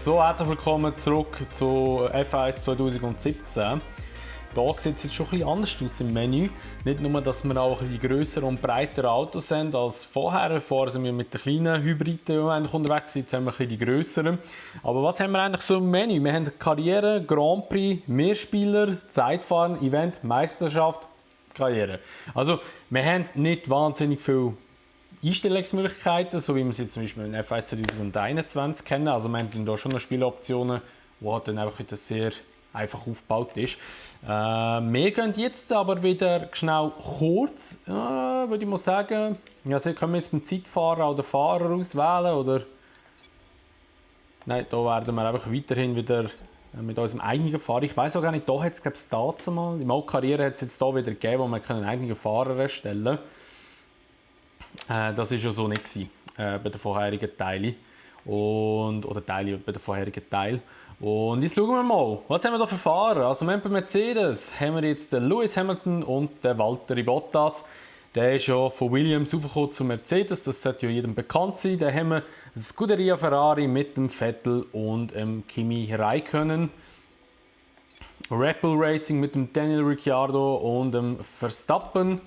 So, herzlich willkommen zurück zu F1 2017. Hier sieht es jetzt schon ein bisschen anders aus im Menü. Nicht nur, dass wir auch ein bisschen grössere und breitere Autos haben als vorher. Vorher sind wir mit den kleinen Hybriden unterwegs, jetzt haben wir ein bisschen die grösseren. Aber was haben wir eigentlich so im Menü? Wir haben Karriere, Grand Prix, Mehrspieler, Zeitfahren, Event, Meisterschaft, Karriere. Also wir haben nicht wahnsinnig viel Einstellungsmöglichkeiten, so wie wir es jetzt zum Beispiel in F1 2021 kennen. Also wir haben da schon noch Spieloptionen, wo halt dann einfach wieder sehr einfach aufgebaut ist. Wir gehen jetzt aber wieder schnell kurz, würde ich mal sagen. Also können wir jetzt beim Zeitfahrer oder Fahrer auswählen, oder? Nein, da werden wir einfach weiterhin wieder mit unserem eigenen Fahrer. Ich weiß auch gar nicht, da hat es dazu mal, in der Karriere hat es jetzt da wieder gegeben, wo man einen eigenen Fahrer erstellen kann. Das war ja so nicht bei den vorherigen Teilen. Oder Teile bei den vorherigen Teilen. Und jetzt schauen wir mal, was haben wir da für Fahrer? Also bei Mercedes haben wir jetzt den Lewis Hamilton und den Valtteri Bottas. Der ist ja von Williams aufgekommen zu Mercedes, das sollte ja jedem bekannt sein. Dann haben wir einen Scuderia Ferrari mit dem Vettel und dem Kimi Räikkönen. Red Bull Racing mit dem Daniel Ricciardo und dem Verstappen.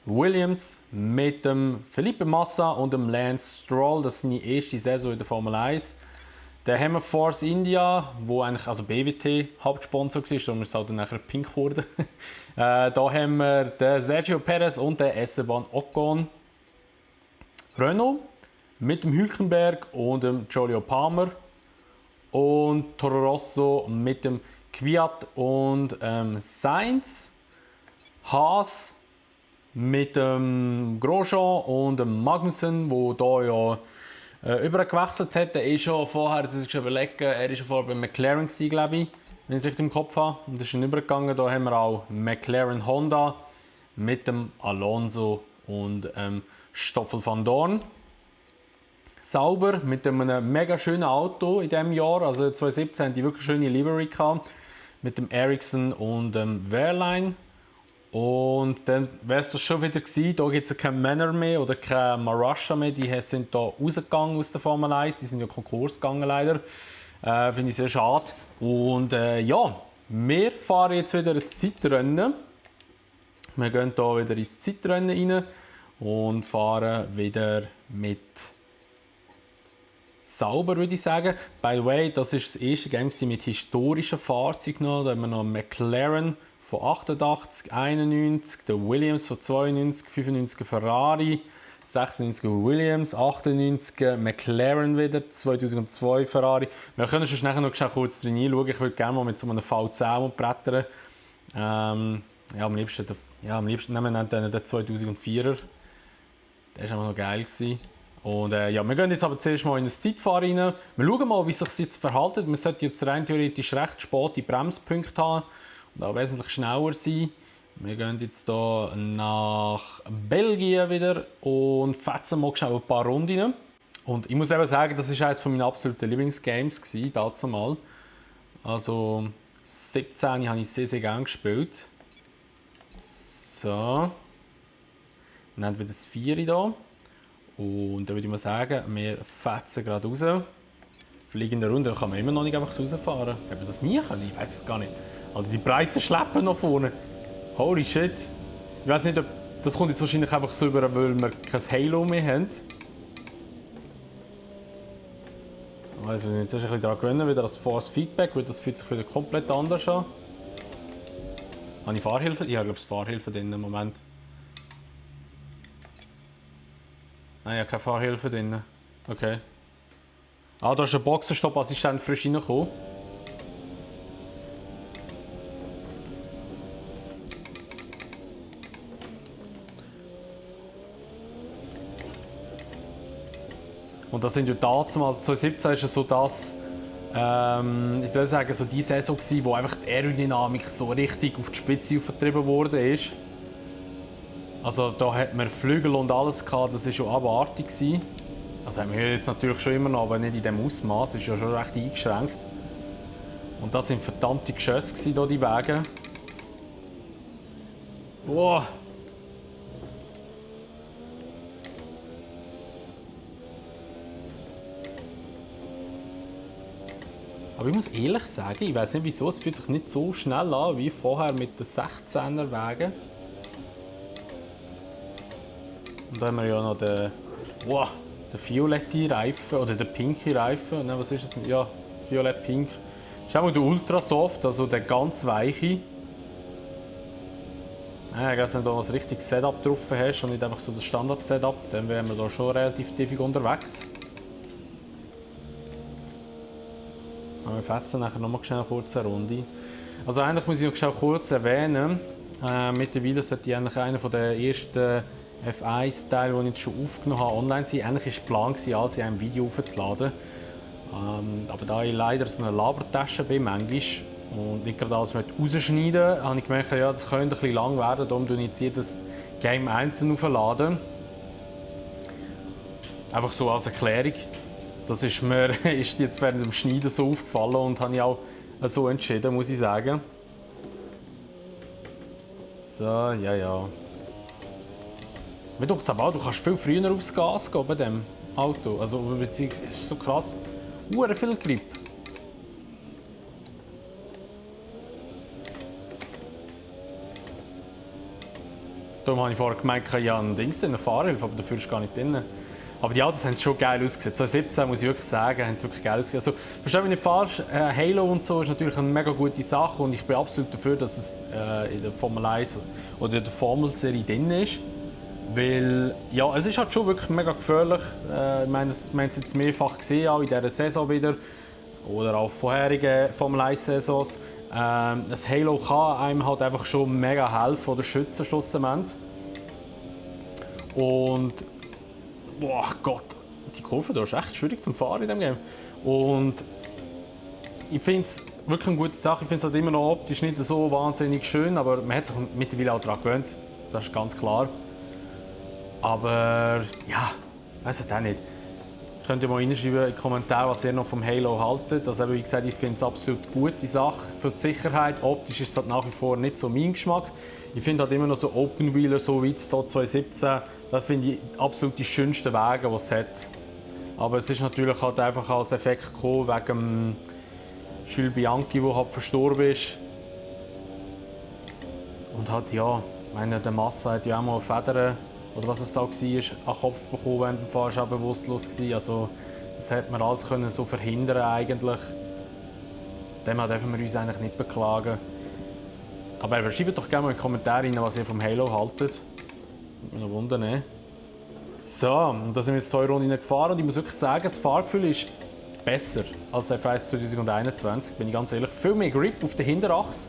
Williams mit dem Felipe Massa und dem Lance Stroll, das ist seine erste Saison in der Formel 1. Dann haben wir Force India, wo eigentlich also BWT Hauptsponsor war, darum ist es halt dann nachher pink geworden. Da haben wir den Sergio Perez und den Esteban Ocon. Renault mit dem Hülkenberg und dem Jolyon Palmer. Und Toro Rosso mit dem Kvyat und Sainz. Haas mit dem Grosjean und dem Magnussen, der hier ja übergewechselt hat. Er ist schon vorher, das ist überlegen, er war schon vorher bei McLaren, glaube ich, wenn ich es richtig im Kopf habe. Und ist dann übergegangen. Da haben wir auch McLaren Honda mit dem Alonso und Stoffel van Dorn. Sauber mit einem mega schönen Auto in diesem Jahr. Also 2017 haben die wirklich schöne Livery gehabt. Mit dem Ericsson und dem Wehrlein. Und dann wäre es das schon wieder gewesen. Da gibt es keine Männer mehr oder keine Marussia mehr. Die sind hier rausgegangen aus der Formel 1. Die sind ja Konkurs gegangen leider. Finde ich sehr schade. Und ja, wir fahren jetzt wieder ein Zeitrennen. Wir gehen hier wieder ins Zeitrennen rein und fahren wieder mit Sauber, würde ich sagen. By the way, das war das erste Game mit historischen Fahrzeugen. Da haben wir noch McLaren von 88, 91, der Williams von 92, 95 Ferrari, 96 Williams, 98 McLaren wieder, 2002 Ferrari. Wir können schon nachher noch kurz drin reinschauen. Ich würde gerne mal mit so einem V10 brettern. Ja, am liebsten nehmen wir dann den 2004er. Der war noch geil gewesen. Und ja, wir gehen jetzt aber zuerst mal in das Zeitfahren rein. Wir schauen mal, wie sich das jetzt verhält. Wir sollten jetzt rein theoretisch recht spät die Bremspunkte haben und auch wesentlich schneller sein. Wir gehen jetzt hier nach Belgien wieder und fetzen mal schnell ein paar Runden. Und ich muss eben sagen, das war eines meiner absoluten Lieblingsgames dazu mal. Also 17 habe ich sehr, sehr gerne gespielt. So. Dann haben wir das 4 hier. Und dann würde ich mal sagen, wir fetzen gerade raus. Fliegende Runde kann man immer noch nicht einfach rausfahren. Haben wir das nie können? Ich weiß es gar nicht. Also die breiten Schleppen noch vorne. Holy shit. Ich weiß nicht, ob das kommt jetzt wahrscheinlich einfach so über, weil wir kein Halo mehr haben. Also wenn ich jetzt ein bisschen daran gewöhnen, wieder das Force Feedback, weil das fühlt sich wieder komplett anders an. Habe ich Fahrhilfe? Ich habe glaube ich Fahrhilfe drin im Moment. Nein, ich habe keine Fahrhilfe drin. Okay. Ah, da ist ein Boxenstopp-Assistent frisch reingekommen. Und das sind ja Daten, also 2017 ist es so das, ich soll sagen, so die Saison gewesen, wo einfach die Aerodynamik so richtig auf die Spitze vertrieben wurde. Also da hat man Flügel und alles gehabt, das war schon abartig. Also haben wir jetzt natürlich schon immer noch, aber nicht in diesem Ausmaß, ist ja schon recht eingeschränkt. Und das sind verdammte Geschosse hier, die Wege. Wow. Aber ich muss ehrlich sagen, ich weiß nicht wieso, es fühlt sich nicht so schnell an wie vorher mit den 16er Wagen. Und dann haben wir ja noch den violetten Reifen oder den pinken Reifen. Nein, was ist es? Ja, violett-pink. Das ist auch der Ultrasoft, also der ganz weiche. Ich weiß nicht, ob du ein richtiges Setup drauf hast und nicht einfach so das Standard-Setup. Dann wären wir da schon relativ tiefig unterwegs. Aber wir fetzen nachher noch mal schnell kurz eine Runde. Also eigentlich muss ich noch schnell kurz erwähnen, mittlerweile sollte ich eigentlich einer der ersten F1-Teile, die ich schon aufgenommen habe, online sein. Eigentlich war der Plan, alles in einem Video aufzuladen. Aber da ich leider so eine Labertasche bin, manchmal, und nicht gerade alles rausschneiden, habe ich gemerkt, ja, das könnte ein bisschen lang werden, darum tue ich jetzt jedes Game einzeln aufladen. Einfach so als Erklärung. Das ist mir ist jetzt während dem Schneiden so aufgefallen und habe ich auch so entschieden, muss ich sagen. So, ja. Mir denkt es aber auch, du kannst viel früher aufs Gas gehen bei diesem Auto. Also, beziehungsweise, es ist so krass. Viel Grip. Darum habe ich vorher gemeint, ja, eine Fahrhilfe, aber dafür ist gar nicht drin. Aber die Autos haben schon geil ausgesehen. 2017 muss ich wirklich sagen, haben sie wirklich geil ausgesehen. Also, versteh mich nicht falsch, Halo und so ist natürlich eine mega gute Sache und ich bin absolut dafür, dass es in der Formel 1 oder in der Formel-Serie drin ist. Weil, ja, es ist halt schon wirklich mega gefährlich. Ich meine, wir haben es jetzt mehrfach gesehen, auch in dieser Saison wieder. Oder auch vorherigen Formel 1-Saisons. Das Halo kann einem halt einfach schon mega helfen oder schützen schlussendlich. Und boah Gott, die Kurve da ist echt schwierig zum Fahren in diesem Game. Und ich finde es wirklich eine gute Sache. Ich finde es halt immer noch optisch nicht so wahnsinnig schön, aber man hat sich mittlerweile auch daran gewöhnt. Das ist ganz klar. Aber ja, weiß ich auch nicht. Könnt ihr mal reinschreiben in die Kommentare, was ihr noch vom Halo haltet. Also wie gesagt, ich finde es absolut eine gute Sache für die Sicherheit. Optisch ist es halt nach wie vor nicht so mein Geschmack. Ich finde halt immer noch so Open Wheeler, so wie es hier 2017, das finde ich absolut die schönsten Wege, die es hat. Aber es ist natürlich halt einfach als Effekt gekommen wegen Jules Bianchi, der halt verstorben ist. Und halt ja, ich meine, der Massa hat ja auch mal Federn, oder was es auch war, an den Kopf bekommen, während dem Fahren war bewusstlos gewesen. Also das hätte man alles können so verhindern eigentlich. Dem dürfen wir uns eigentlich nicht beklagen. Aber schreibt doch gerne mal in die Kommentare rein, was ihr vom Halo haltet. Würde mich noch wundern. So, und da sind wir jetzt 2 Runden gefahren und ich muss wirklich sagen, das Fahrgefühl ist besser als F1 2021, bin ich ganz ehrlich. Viel mehr Grip auf der Hinterachse.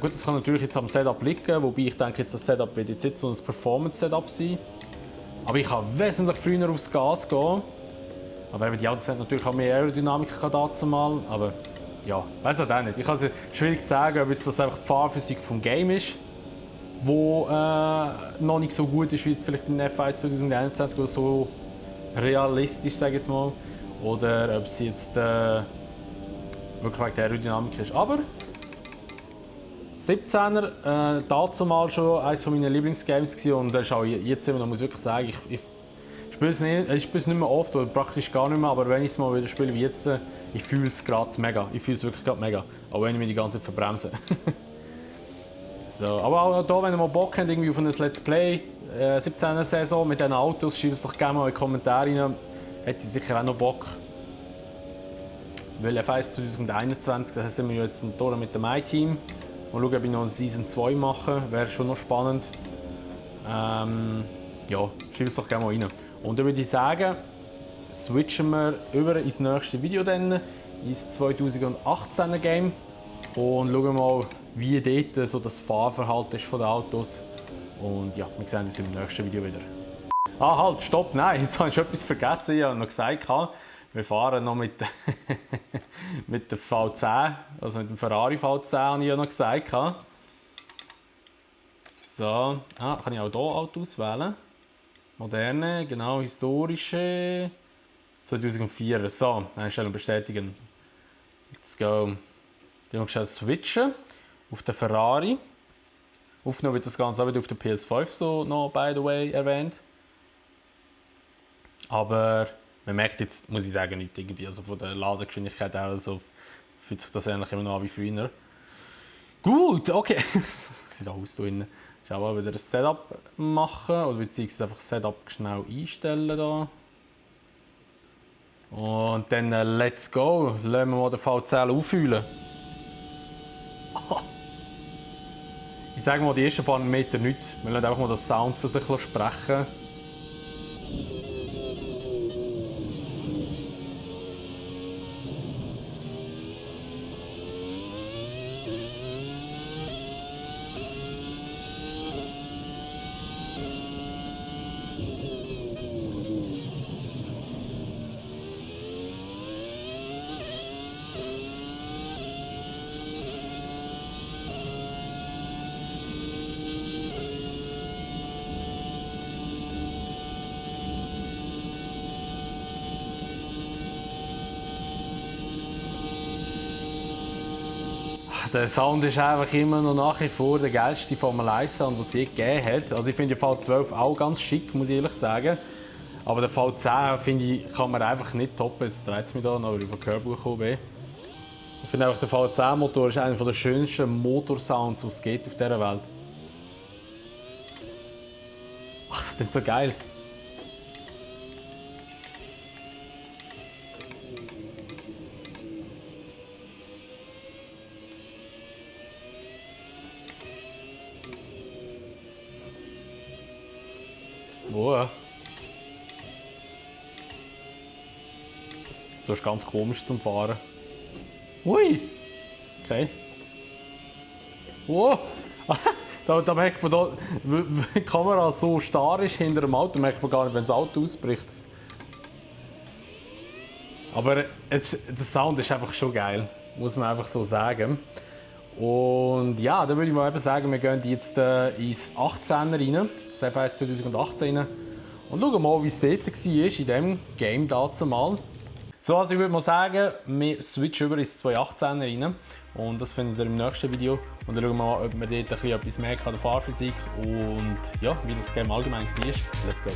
Gut, das kann natürlich jetzt am Setup liegen, wobei ich denke, jetzt das Setup wird jetzt nicht so ein Performance-Setup sein. Aber ich kann wesentlich früher aufs Gas gehen. Aber eben die Autos haben natürlich auch mehr Aerodynamik dazu mal. Aber ja, weiß ich auch nicht. Ich kann es schwierig zu sagen, ob jetzt das einfach die Fahrphysik vom Game ist, wo noch nicht so gut ist wie jetzt vielleicht in F1 2021 oder so realistisch, sage ich jetzt mal. Oder ob es jetzt wirklich wegen der Aerodynamik ist. Aber 17er, dazu mal schon eines meiner Lieblingsgames gewesen und das ist auch jetzt immer noch, muss ich wirklich sagen, ich spiele es nicht mehr oft oder praktisch gar nicht mehr, aber wenn ich es mal wieder spiele wie jetzt, ich fühle es gerade mega. Ich fühle es wirklich gerade mega, auch wenn ich mich die ganze Zeit verbremse. So, aber auch hier, wenn ihr mal Bock habt irgendwie auf ein Let's Play, 17er Saison mit diesen Autos, schreibt es doch gerne mal in die Kommentare rein. Hätte ich sicher auch noch Bock. Weil F1 2021, da sind wir jetzt hier mit dem My-Team. Mal schauen, ob ich noch eine Season 2 mache, wäre schon noch spannend. Ja, schreibt es doch gerne mal rein. Und dann würde ich sagen, switchen wir über ins nächste Video dann, ins 2018er Game. Und schauen mal, wie dort so das Fahrverhalten ist von den Autos. Und ja, wir sehen uns im nächsten Video wieder. Ah, halt, stopp, nein, jetzt habe ich schon etwas vergessen. Ich habe noch gesagt, wir fahren noch mit, mit der V10, also mit dem Ferrari V10, habe ich ja noch gesagt. So, kann ich auch hier Auto auswählen. Moderne, genau, historische. 2004. So, Einstellung bestätigen. Let's go. Dann noch switchen auf den Ferrari. Aufgenommen wird das Ganze auch wieder auf der PS5, so noch by the way erwähnt. Aber man merkt jetzt, muss ich sagen, nicht irgendwie. Also von der Ladegeschwindigkeit auch, also fühlt sich das eigentlich immer noch an wie früher. Gut, okay. Das sieht auch aus da innen. Ich auch wieder ein Setup machen, oder beziehungsweise einfach Setup schnell einstellen da. Und dann let's go. Lassen wir mal den V10 auffühlen. Ich sage mal, die ersten paar Meter nichts. Wir lassen einfach mal den Sound für sich sprechen. Der Sound ist einfach immer noch nach wie vor der geilste Formel 1 Sound, den es je gegeben hat. Also ich finde den V12 auch ganz schick, muss ich ehrlich sagen. Aber den V10 finde ich, kann man einfach nicht toppen. Jetzt dreht es mich da noch über Hörbuch gekommen. Ich finde einfach, der V10-Motor ist einer der schönsten Motorsounds, die es gibt auf dieser Welt. Ach, das ist nicht so geil. Oh. So ist ganz komisch zum Fahren. Ui! Okay. Oh! Da merkt man, wenn die Kamera so starr ist hinter dem Auto, merkt man gar nicht, wenn das Auto ausbricht. Aber der Sound ist einfach schon geil, muss man einfach so sagen. Und ja, dann würde ich mal eben sagen, wir gehen jetzt ins 18er rein, das F1 2018 rein, und schauen mal, wie es dort war in diesem Game dazu mal. So, also ich würde mal sagen, wir switchen über ins 2018er rein und das findet ihr im nächsten Video. Und dann schauen wir mal, ob wir dort etwas mehr an der Fahrphysik und ja, wie das Game allgemein war. Let's go!